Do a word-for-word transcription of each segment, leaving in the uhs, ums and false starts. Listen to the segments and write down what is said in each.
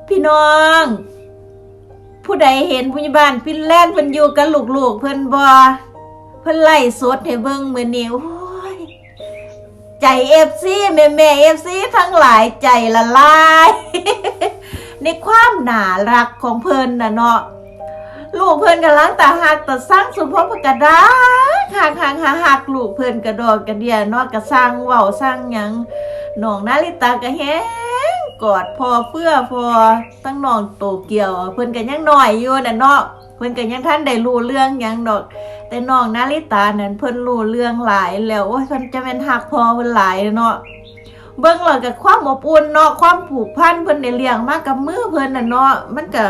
พี่น้อง ผู้ใดเห็นผู้ใหญ่บ้านฟินแลนด์เพิ่นอยู่กับลูกๆเพิ่นบ่ เพิ่นไลฟ์สดให้เบิ่งมื้อนี้ โอ้ย ใจ เอฟซี แม่ๆ เอฟซี ทั้งหลายใจละลาย ในความน่ารักของเพิ่นน่ะเนาะ ลูกเพิ่นกำลังตาฮักตาซัง สุพรรณกระดาฮักฮักฮักฮักลูกเพิ่นกระดอกกระเดียเนาะ กะซังเว้าซังหยัง น้องนาริตากะแฮงกอดพ่อเฟือพ่อ ตั้งน้องโตเกียว เพิ่นกะยังน้อยอยู่น่ะเนาะ เพิ่นกะยังทันได้รู้เรื่องหยังดอก แต่น้องนาริตานั่นเพิ่นรู้เรื่องหลายแล้ว โอ้ย เพิ่นจะแม่นฮักพ่อเพิ่นหลายเนาะ เบิ่งแล้วกะความอบอุ่นเนาะ ความผูกพัน เพิ่นได้เลี้ยงมากับมือเพิ่นน่ะเนาะ มันกะ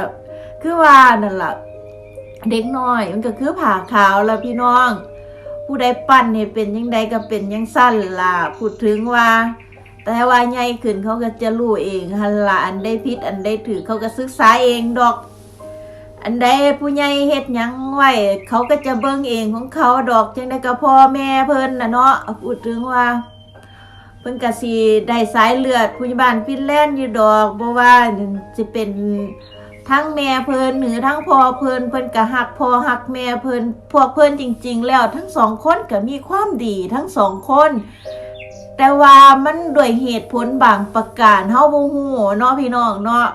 คือว่านั่นล่ะ เด็กน้อยมันกะคือผ้าขาวล่ะพี่น้อง ผู้ใดปั้นให้เป็นจั่งใดกะเป็นจั่งซั้นล่ะ พูดถึงว่า แต่ว่าใหญ่ขึ้นเขากะจะรู้เองหั่นล่ะ อันใดผิดอันใดถูกเขากะศึกษาเองดอก อันใดผู้ใหญ่เฮ็ดหยังไว้ เขากะจะเบิ่งเองของเขาดอก จั่งใดกะพ่อแม่เพิ่นน่ะเนาะ พูดถึงว่า เพิ่นกะสิได้สายเลือดผู้ใหญ่บ้านฟินแลนด์อยู่ดอก บ่ว่าสิเป็นทั้งแม่เพิ่นหรือทั้งพ่อเพิ่น เพิ่นกะฮักพ่อฮักแม่เพิ่น พวกเพิ่นจริงๆแล้วทั้งสองคนกะมีความดีทั้งสองคน แต่ว่ามันด้วยเหตุผลบางประการเฮาบ่ฮู้เนาะพี่น้องเนาะ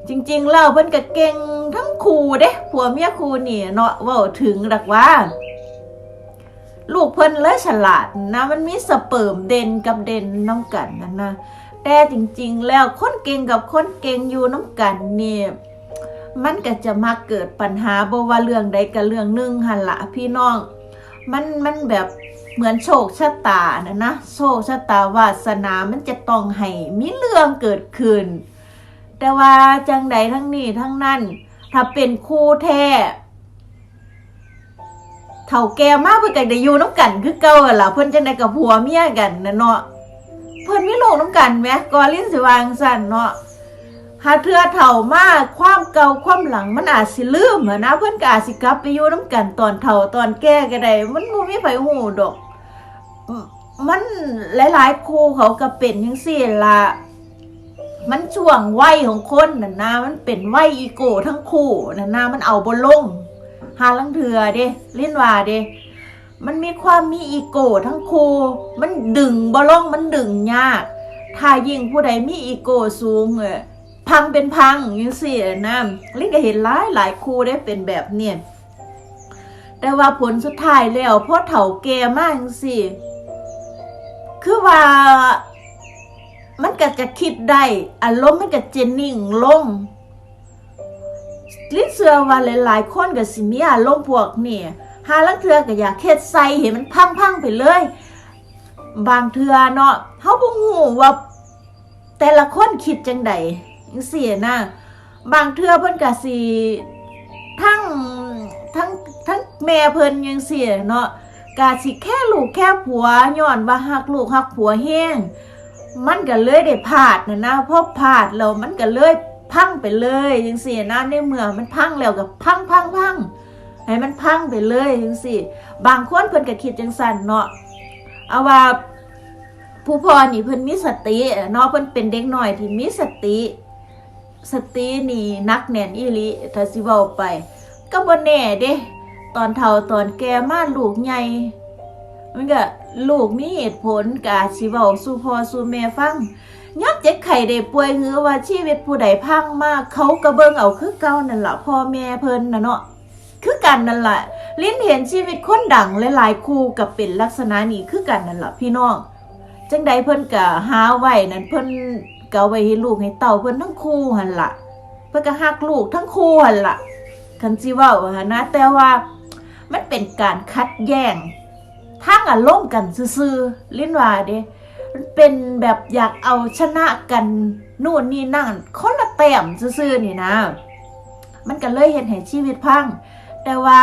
จริงๆแล้วเพิ่นกะเก่งทั้งคู่เด้ ผัวเมียคู่นี่เนาะ เว้าถึงดอกว่า ลูกเพิ่นเลยฉลาดนะ มันมีสเปิร์มเด่นกับเด่นนำกันนั่นนะ แต่จริงๆแล้วคนเก่งกับคนเก่งอยู่นำกันนี่ มันกะจะมักเกิดปัญหา บ่ว่าเรื่องใดกะเรื่องหนึ่งหั่นล่ะพี่น้อง มัน มันแบบเหมือนโชคชะตาน่ะนะ โชคชะตาวาสนามันจะต้องให้มีเรื่องเกิดขึ้น แต่ว่าจั่งใดทั้งนี้ทั้งนั้น ถ้าเป็นคู่แท้ เฒ่าแก่มาเพิ่นกะได้อยู่นำกันคือเก่าหั่นล่ะ เพิ่นจั่งใดกะผัวเมียกันน่ะเนาะ เพิ่นมีลูกนำกันแหม กอรินสิว่าจั่งซั้นเนาะ หาเทื่อเฒ่ามาความเก่าความหลังมันอาจสิลืมหั้นนะ เพิ่นกะอาจสิกลับไปอยู่นำกันตอนเฒ่าตอนแก่กะได้ มันบ่มีไผฮู้ดอก มันหลายๆคู่เขากะเป็นจั่งซี้ล่ะ มันช่วงวัยของคนน่ะนะ มันเป็นวัยอีโก้ทั้งคู่น่ะนะ มันเอาบ่ลง หาลางเทื่อเด้ รินว่าเด้ มันมีความมีอีโก้ทั้งคู่ มันดึงบ่ลง มันดึงยาก ถ้ายิ่งผู้ใดมีอีโก้สูง เออ พังเป็นพังจั่งซี้นะ รินกะเห็นหลายหลายคู่เด้เป็นแบบนี้ แต่ว่าผลสุดท้ายแล้วพอเฒ่าแก่มาจั่งซี้ คือว่า มันกะจะคิดได้ อารมณ์มันกะจะนิ่งลง รินเชื่อว่าหลายๆคนกะสิมีอารมณ์พวกนี้ หาลางเทื่อกะอยากเฮ็ดใส่ให้มันพังๆไปเลย บางเทื่อเนาะ เฮาบ่ฮู้ว่าแต่ละคนคิดจั่งใดจั่งซี้นะ บางเทื่อเพิ่นกะสิ ทั้ง ทั้ง ทั้งแม่เพิ่นจั่งซี้เนาะ กะสิแค่ลูกแค่ผัว ย้อนว่าฮักลูกฮักผัวแฮง มันกะเลยได้พลาดน่ะนะ พอพลาดแล้วมันกะเลยพังไปเลยจั่งซี้นะ ในเมื่อมันพังแล้วกะพังพังพัง ให้มันพังไปเลยจั่งซี้ บางคนเพิ่นกะคิดจั่งซั้นเนาะ เอาว่าผู้พ่อนี่เพิ่นมีสติเนาะ เพิ่นเป็นเด็กน้อยที่มีสติ สตินี่หนักแน่นอีหลี ถ้าสิเว้าไป กะบ่แน่เด้ ตอนเฒ่าตอนแก่มาลูกใหญ่ มันกะ ลูกมีเหตุผลกะอาจสิเว้าสู่พ่อสู่แม่ฟัง ยามเจ็บไข้ได้ป่วย หรือว่าชีวิตผู้ใดพังมา เขากะเบิ่งเอาคือเก่านั่นล่ะ พ่อแม่เพิ่นน่ะเนาะ คือกันนั่นล่ะ รินเห็นชีวิตคนดังหลายๆคู่กะเป็นลักษณะนี้คือกันนั่นล่ะพี่น้อง จั่งใดเพิ่นกะหาไว้นั่น เพิ่นกะเอาไว้ให้ลูกให้เต้าเพิ่นทั้งคู่หั่นล่ะ เพิ่นกะฮักลูกทั้งคู่หั่นล่ะ คันสิเว้าหั่นนะ แต่ว่ามันเป็นการขัดแย้งทางอารมณ์กันซื่อๆ รินว่าเด้ มันเป็นแบบอยากเอาชนะกัน นู่นนี่นั่น คนละแต้มซื่อๆนี่นะ มันกะเลยเฮ็ดให้ชีวิตพัง แต่ว่า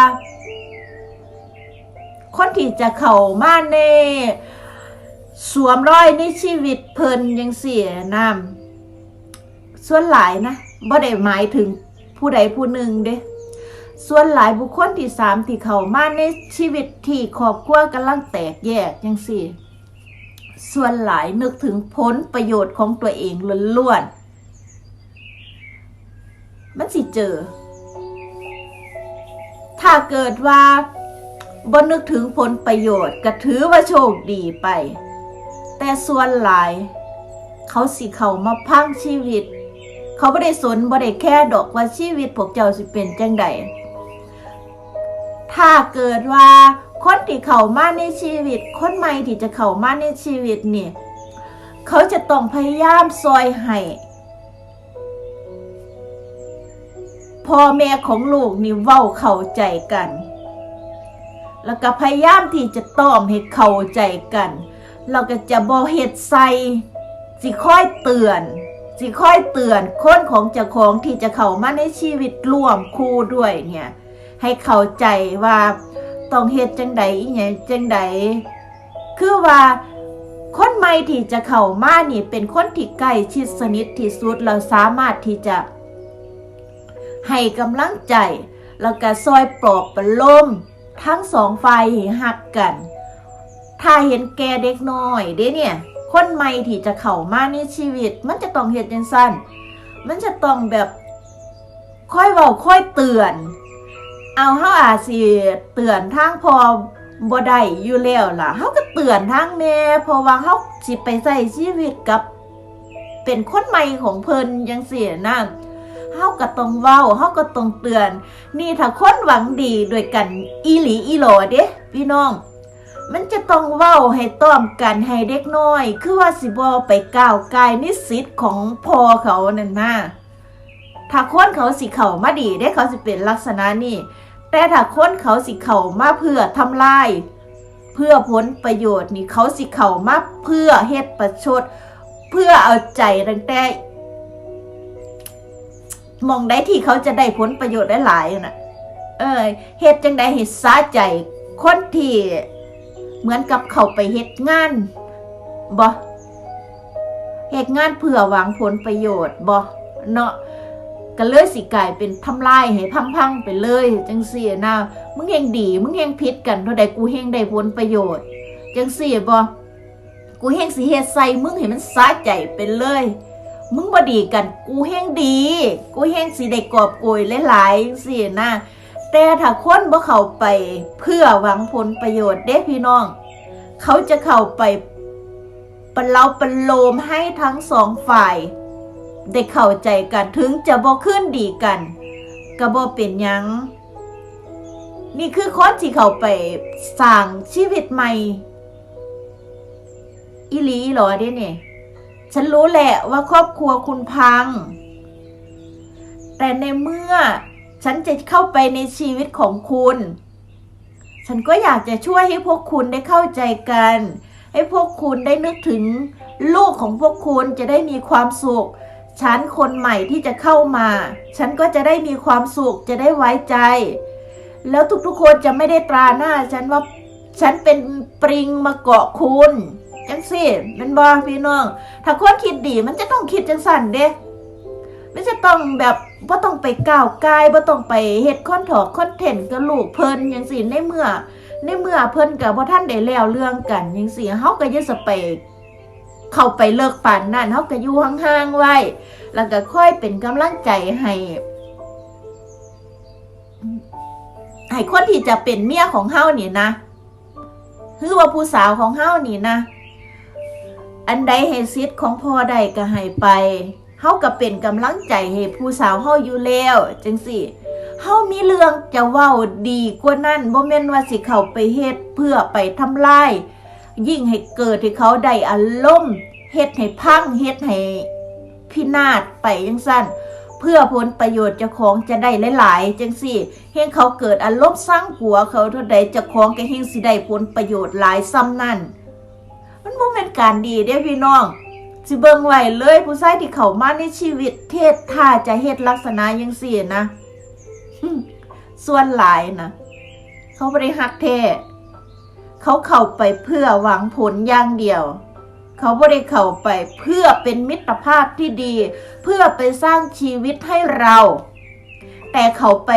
คนที่จะเข้ามาใน สวมรอยในชีวิตเพิ่นจั่งซี้นะ ส่วนหลายนะ บ่ได้หมายถึงผู้ใดผู้หนึ่งเด้ ส่วนหลายบุคคลที่สามที่เข้ามาในชีวิตที่ครอบครัวกำลังแตกแยกจั่งซี้ ส่วนหลายนึกถึงผลประโยชน์ของตัวเองล้วนๆ มันสิเจอ ถ้าเกิดว่าบ่นึกถึงผลประโยชน์ ก็ถือว่าโชคดีไป แต่ส่วนหลาย เขาสิเข้ามาพังชีวิต เขาบ่ได้สนบ่ได้แคร์ดอกว่าชีวิตพวกเจ้าสิเป็นจั่งใด ถ้าเกิดว่าคนที่เข้ามาในชีวิต คนใหม่ที่จะเข้ามาในชีวิตนี่ เขาจะต้องพยายามซอยให้ พ่อแม่ของลูกนี่เว้าเข้าใจกัน แล้วก็พยายามที่จะต้อมให้เข้าใจกัน แล้วก็จะบ่เฮ็ดใส่ สิคอยเตือน สิคอยเตือนคนของเจ้าของที่จะเข้ามาในชีวิตร่วมคู่ด้วยเนี่ย ให้เข้าใจว่าต้องเฮ็ดจั่งใด อีหยังจั่งใด คือว่าคนใหม่ที่จะเข้ามานี่เป็นคนที่ใกล้ชิดสนิทที่สุด เราสามารถที่จะให้กำลังใจ แล้วก็ซอยปลอบประโลมทั้งสองฝ่ายให้ฮักกัน ถ้าเห็นแก่เด็กน้อยเด้เนี่ย คนใหม่ที่จะเข้ามาในชีวิต มันจะต้องเฮ็ดจั่งซั้น มันจะต้องแบบคอยเว้าคอยเตือน เอา เฮาอาจสิเตือนทางพ่อบ่ได้อยู่แล้วล่ะ เฮาก็เตือนทางแม่ เพราะว่าเฮาสิไปใช้ชีวิตกับเป็นคนใหม่ของเพิ่นจั่งซี้นะ เฮาก็ต้องเว้า เฮาก็ต้องเตือน นี่ถ้าคนหวังดีด้วยกันอีหลีอีหลอเด้พี่น้อง มันจะต้องเว้าให้ต้อมกันให้เด็กน้อย คือว่าสิบ่ไปก้าวก่ายในสิทธิ์ของพ่อเขานั่นนะ ถ้าคนเขาสิเข้ามาดีเด้ เขาสิเป็นลักษณะนี้ แต่ถ้าคนเขาสิเข้ามาเพื่อทำลาย เพื่อผลประโยชน์นี่ เขาสิเข้ามาเพื่อเฮ็ดประชด เพื่อเอาใจตั้งแต่ หม่องใดที่เขาจะได้ผลประโยชน์หลายๆน่ะ เออ เฮ็ดจั่งใดให้สะใจคนที่เหมือนกับเขาไปเฮ็ดงานบ่ เฮ็ดงานเพื่อหวังผลประโยชน์บ่ เนาะ ก็เลยสิกลายเป็นทำลายให้พังๆไปเลยจั่งซี้นะ มึงแฮ่งดี มึงแฮ่งผิดกันเท่าใด กูแฮ่งได้ผลประโยชน์ จั่งซี้บ่ กูแฮ่งสิเฮ็ดใส่มึงให้มันสะใจไปเลย มึงบ่ดีกัน กูแฮ่งดี กูแฮ่งสิได้กอบโกยหลายๆจั่งซี้นะ แต่ถ้าคนบ่เข้าไปเพื่อหวังผลประโยชน์เด้พี่น้อง เขาจะเข้าไปประเลาประโลมให้ทั้งสองฝ่ายได้เข้าใจกัน ถึงจะบ่คืนดีกัน ก็บ่เป็นหยัง นี่คือคนที่เข้าไปสร้างชีวิตใหม่ อีหลีอีหลอเด้เนี่ย ฉันรู้แหละว่าครอบครัวคุณพัง แต่ในเมื่อฉันจะเข้าไปในชีวิตของคุณ ฉันก็อยากจะช่วยให้พวกคุณได้เข้าใจกัน ให้พวกคุณได้นึกถึงลูกของพวกคุณจะได้มีความสุข ฉันคนใหม่ที่จะเข้ามา ฉันก็จะได้มีความสุข จะได้ไว้ใจ แล้วทุกๆคนจะไม่ได้ตราหน้าฉันว่าฉันเป็นปลิงมาเกาะคุณ จังซี่ แม่นบ่พี่น้อง ถ้าคนคิดดีมันจะต้องคิดจังซั่นเด้ มันจะต้องแบบบ่ต้องไปก้าวก่าย บ่ต้องไปเฮ็ดคอนทอกคอนเทนต์กับลูกเพิ่นจังซี่ ในเมื่อ ในเมื่อเพิ่นก็บ่ทันได้แล้วเรื่องกันจังซี่ เฮาก็อย่าสะไป เข้าไปเลิกปานนั้น เฮาก็อยู่ห่างๆไว้ แล้วก็คอยเป็นกำลังใจให้ ให้คนที่จะเป็นเมียของเฮานี่นะ คือว่าผู้สาวของเฮานี่นะ อันใดให้สิทธิ์ของพ่อได้ก็ให้ไป เฮาก็เป็นกำลังใจให้ผู้สาวเฮาอยู่แล้ว จังซี่ เฮามีเรื่องจะเว้าดีกว่านั้น บ่แม่นว่าสิเข้าไปเฮ็ดเพื่อไปทำลาย ยิ่งให้เกิดให้เขาได้อารมณ์ เฮ็ดให้พัง เฮ็ดให้พินาศไปจังซั่น เพื่อผลประโยชน์เจ้าของจะได้หลายๆ จังซี่ แฮ่งเขาเกิดอารมณ์ซังผัวเขาเท่าใด เจ้าของก็แฮ่งสิได้ผลประโยชน์หลายส่ำนั้น มันบ่แม่นการดีเด้พี่น้อง สิเบิ่งไว้เลย ผู้ชายที่เข้ามาในชีวิต เฮ็ดท่าจะเฮ็ดลักษณะจังซี่นะ ส่วนหลายนะ เขาบ่ได้ฮักแท้ เขาเข้าไปเพื่อหวังผลอย่างเดียว เขาบ่ได้เข้าไปเพื่อเป็นมิตรภาพที่ดี เพื่อไปสร้างชีวิตให้เรา แต่เขาไป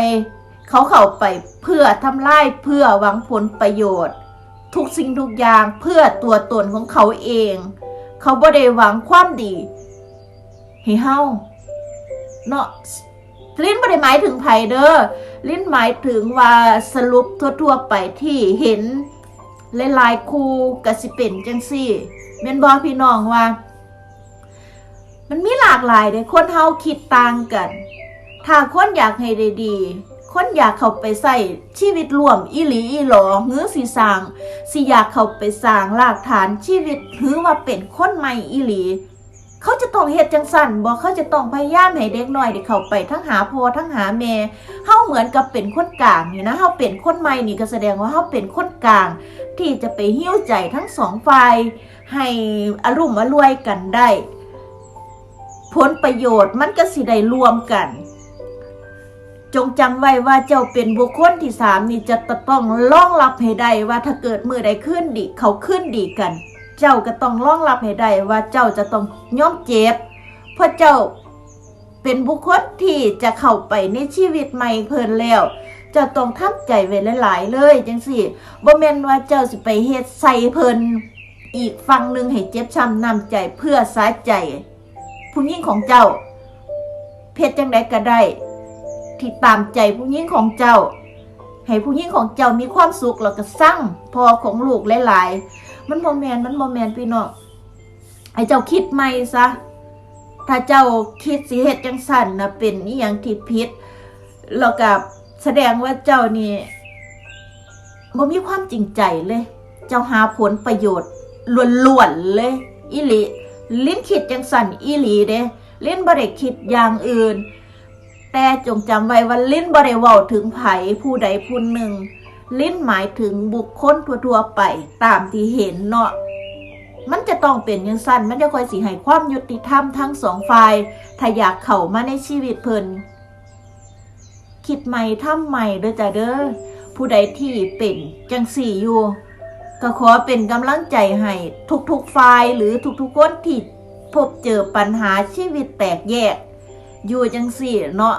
เขาเข้าไปเพื่อทำลาย เพื่อหวังผลประโยชน์ ทุกสิ่งทุกอย่างเพื่อตัวตนของเขาเอง เขาบ่ได้หวังความดีให้เฮา เนาะ ลินบ่ได้หมายถึงไผเด้อ ลินหมายถึงว่าสรุปทั่วๆไปที่เห็นหลายๆคู่ก็สิเป็นจังซี่ แม่นบ่พี่น้องว่า มันมีหลากหลายเด้ คนเฮาคิดต่างกัน ถ้าคนอยากให้ได้ดี คนอยากเข้าไปใช้ชีวิตร่วมอีหลีอีหลอ หรือสิสร้าง สิอยากเข้าไปสร้างรากฐานชีวิต หรือว่าเป็นคนใหม่อีหลี เขาจะต้องเฮ็ดจังซั่นบ่ เขาจะต้องพยายามให้เด็กน้อยได้เข้าไปทั้งหาพ่อทั้งหาแม่ เฮาเหมือนกับเป็นคนกลางนี่นะ เฮาเป็นคนใหม่นี่ก็แสดงว่าเฮาเป็นคนกลาง ที่จะไปฮีลใจทั้งสองฝ่าย ให้อลุ่มอล่วยกันได้ ผลประโยชน์มันก็สิได้รวมกัน จงจำไว้ว่าเจ้าเป็นบุคคลที่สามนี่จะต้องรองรับให้ได้ว่าถ้าเกิดมื้อใดคืนดี เขาคืนดีกัน เจ้าก็ต้องรองรับให้ได้ว่าเจ้าจะต้องยอมเจ็บ เพราะเจ้าเป็นบุคคลที่จะเข้าไปในชีวิตใหม่เพิ่นแล้ว เจ้าต้องทำใจไว้หลายๆเลยจังซี่ บ่แม่นว่าเจ้าสิไปเฮ็ดใส่เพิ่นอีกฝั่งหนึ่งให้เจ็บช้ำน้ำใจเพื่อสาใจ ผู้หญิงของเจ้า เฮ็ดจังใดก็ได้ ที่ตามใจผู้หญิงของเจ้า ให้ผู้หญิงของเจ้ามีความสุขแล้วก็ซังพ่อของลูกหลายๆ มันบ่แม่น มันบ่แม่นพี่น้อง ให้เจ้าคิดใหม่ซะ ถ้าเจ้าคิดสิเฮ็ดจังซั่นนะเป็นอีหยังที่ผิด แล้วก็แสดงว่าเจ้านี่บ่มีความจริงใจเลย เจ้าหาผลประโยชน์ล้วนๆเลย อีหลี ลินคิดจังซั่นอีหลีเด้ ลินบ่ได้คิดอย่างอื่น แต่จงจำไว้ว่าลินบ่ได้เว้าถึงไผผู้ใดผู้หนึ่ง ลินหมายถึงบุคคลทั่วๆไปตามที่เห็นเนาะ มันจะต้องเป็นจังซั่น มันจะค่อยสิให้ความยุติธรรมทั้งสองฝ่าย ถ้าอยากเข้ามาในชีวิตเพิ่น คิดใหม่ทำใหม่เด้อจ้าเด้อ ผู้ใดที่เป็นจังซี่อยู่ ก็ขอเป็นกำลังใจให้ทุกๆฝ่าย หรือทุกๆคนที่พบเจอปัญหาชีวิตแตกแยก อยู่จังซี่เนาะ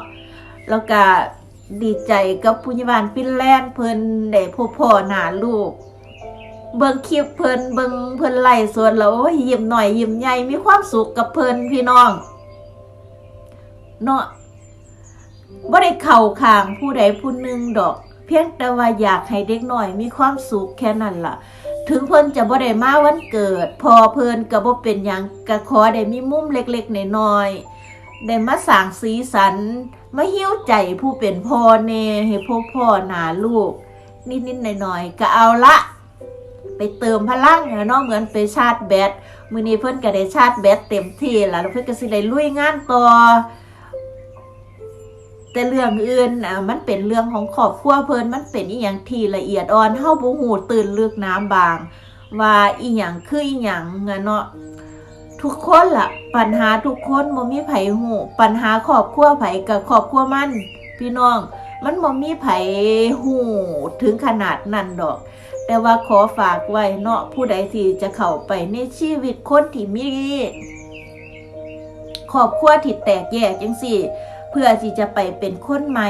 แล้วก็ดีใจกับผู้ใหญ่บ้านฟินแลนด์ เพิ่นได้พบพ้อหน้าลูก เบิ่งคลิปเพิ่น เบิ่งเพิ่นไลฟ์สดแล้ว โอ้ย ยิ้มน้อยยิ้มใหญ่ มีความสุขกับเพิ่นพี่น้อง เนาะ บ่ได้เข้าข้างผู้ใดผู้หนึ่งดอก เพียงแต่ว่าอยากให้เด็กน้อยมีความสุขแค่นั้นล่ะ ถึงเพิ่นจะบ่ได้มาวันเกิดพ่อเพิ่นก็บ่เป็นหยัง ก็ขอได้มีมุมเล็กๆน้อยๆ ได้มาสร้างสีสัน มาฮีลใจผู้เป็นพ่อแหน่ ให้พบพ้อหน้าลูก นิดๆหน่อยๆ ก็เอาละ ไปเติมพลังนะเนาะ เหมือนไปชาร์จแบต มื้อนี้เพิ่นก็ได้ชาร์จแบตเต็มที่แล้ว แล้วเพิ่นก็สิได้ลุยงานต่อ แต่เรื่องอื่นอ่ะ มันเป็นเรื่องของครอบครัวเพิ่น มันเป็นอีหยังที่ละเอียดอ่อน เฮาบ่ฮู้ตื้นลึกหนาบาง ว่าอีหยังคืออีหยังอะเนาะ ทุกคนล่ะ ปัญหาทุกคน บ่มีไผฮู้ ปัญหาครอบครัวไผก็ครอบครัวมัน พี่น้อง มันบ่มีไผฮู้ถึงขนาดนั้นดอก แต่ว่าขอฝากไว้เนาะ ผู้ใดที่จะเข้าไปในชีวิตคนที่มีครอบครัวที่แตกแยกจังซี่ เพื่อที่จะไปเป็นคนใหม่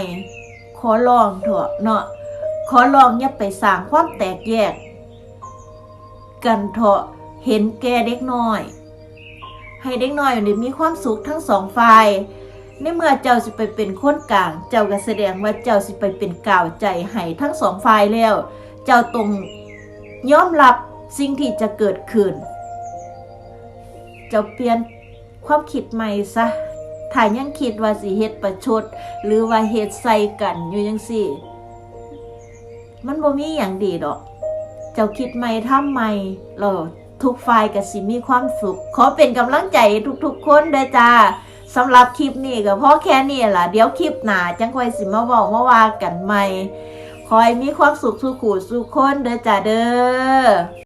ขอร้องเถาะเนาะ ขอร้องอย่าไปสร้างความแตกแยกกันเถาะ เห็นแก่เด็กน้อย ให้เด็กน้อยได้มีความสุขทั้งสองฝ่าย ในเมื่อเจ้าสิไปเป็นคนกลาง เจ้าก็แสดงว่าเจ้าสิไปเป็นกาวใจให้ทั้งสองฝ่ายแล้ว เจ้าต้องยอมรับสิ่งที่จะเกิดขึ้น เจ้าเปลี่ยนความคิดใหม่ซะ ถ้ายังคิดว่าสิเฮ็ดประชด หรือว่าเฮ็ดใส่กันอยู่จังซี่ มันบ่มีหยังดีดอก เจ้าคิดใหม่ทำใหม่ แล้วทุกฝ่ายก็สิมีความสุข ขอเป็นกำลังใจทุกๆคนเด้อจ้า สำหรับคลิปนี้ก็พอแค่นี้ล่ะ เดี๋ยวคลิปหน้าจั่งค่อยสิมาเว้ามาว่ากันใหม่ ขอให้มีความสุขสู่คู่สู่คนเด้อจ้าเด้อ